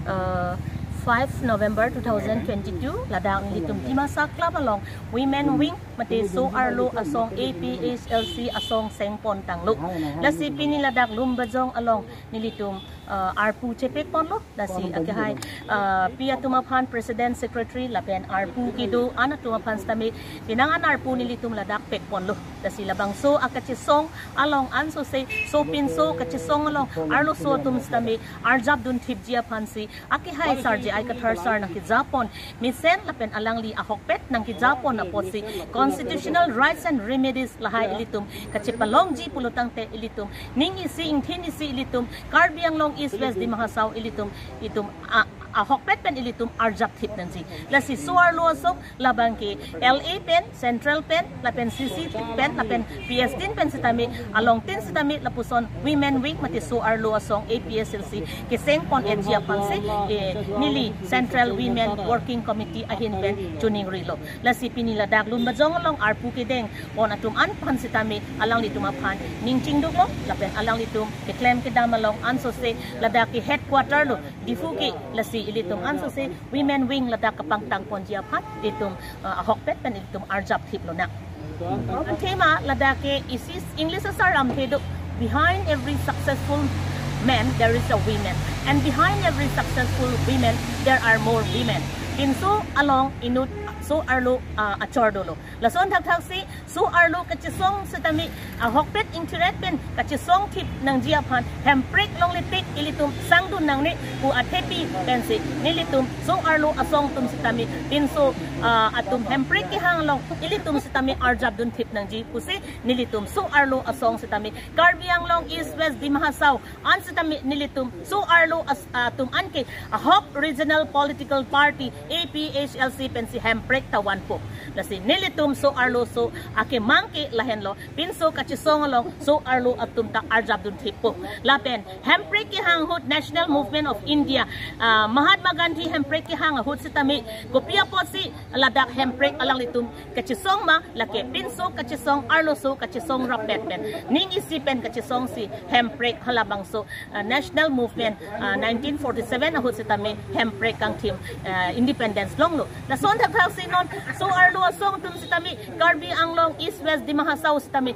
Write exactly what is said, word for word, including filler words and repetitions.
uh, five November two thousand twenty-two, ladak nelitum Dimasa Club along Women Wing mate So Arlo Asong A P H L C asong sengpon tanglo. Lasi pini ladak Lumbajong along nelitum uh, arpu chepekponlo. Lasi akehai uh, pi atum aphan president, secretary lapen arpu kedo an atum aphan sitame penang an arpu nelitum ladak pekponlo. Lasi labangso akachesong along ansose sopinso kachesong along arloso atum sitame arjap dunthipji aphansi akehai Sar J I Kathar sar nangkejapon mesen lapen alangli ahokpet nangkejapon apotsi constitutional rights and remedies lahai ilitum kachepalongji pulotangte ilitum ning isi ingthin isi ilitum Karbi Anglong East West Dima Hasao ilitum itum a- ahokpet pen ilitum arjap thip nangji. Lasi So Arlo Asong labang ke L A pen, Central pen, lapen C C pen, lapen P S tin pen sitame along tin sitame lapuson Women Wing mate So Arlo Asong A P H L C kesengpon etji aphansi eh, neli Central Women Working Committee ahin pen chuningrilo. Lasi pini ladak Lumbajong along arpu kedengpon atum an aphan sitame alanglitum aphan ning chingduklo lapen alanglitum keklem kedam along ansose ladak ke headquarter lo Diphu ke. Lasi ilitum ansose Women Wing ladak kapangtangponji aphan ilitum uh, ahokpet pen ilitum arjap thiplonang. Thema ladak ke isi English asar lamthe do, "Behind every successful man there is a woman, and behind every successful women there are more women." Pinso along inut So Arlo uh, achor dolo. Lason thakthaksi So Arlo kachesong sitame ahokpet ingthiret pen kachesong thip nangji aphan hemprek longle tik ilitum sangdun nangne pu athepi pensi nelitum So Arlo Asong atum sitame pinso uh, atum hemprek kehang along ilitum sitame arjap dunthip nangji pusi nelitum So Arlo Asong sitame Karbi Anglong East West Dima Hasao an sitame nelitum So Arlo as- atum anke ahok regional political party A P H L C pensi hemprek ta vanpo. Lasi nelitum So Arlo Asong akemang ke lahenlo, pinso kachesong along So Arlo atum ta arjap dunthippo. Lapen hemprek kehang ahut National Movement of India uh, Mahatma Gandhi hemprek kehang ahut sitame kopi apotsi ladak hemprek alanglitum kachesong ma, lake pinso kachesong, arloso kachesong rappet pen ning isi pen kachesongsi hemprek halabangso uh, National Movement uh, nineteen forty-seven ahut sitame hemprek kangthim uh, independence longlo. Lason thakthaksi non So Arlo Asong atum sitame Karbi Anglong East West Dima Hasao sitame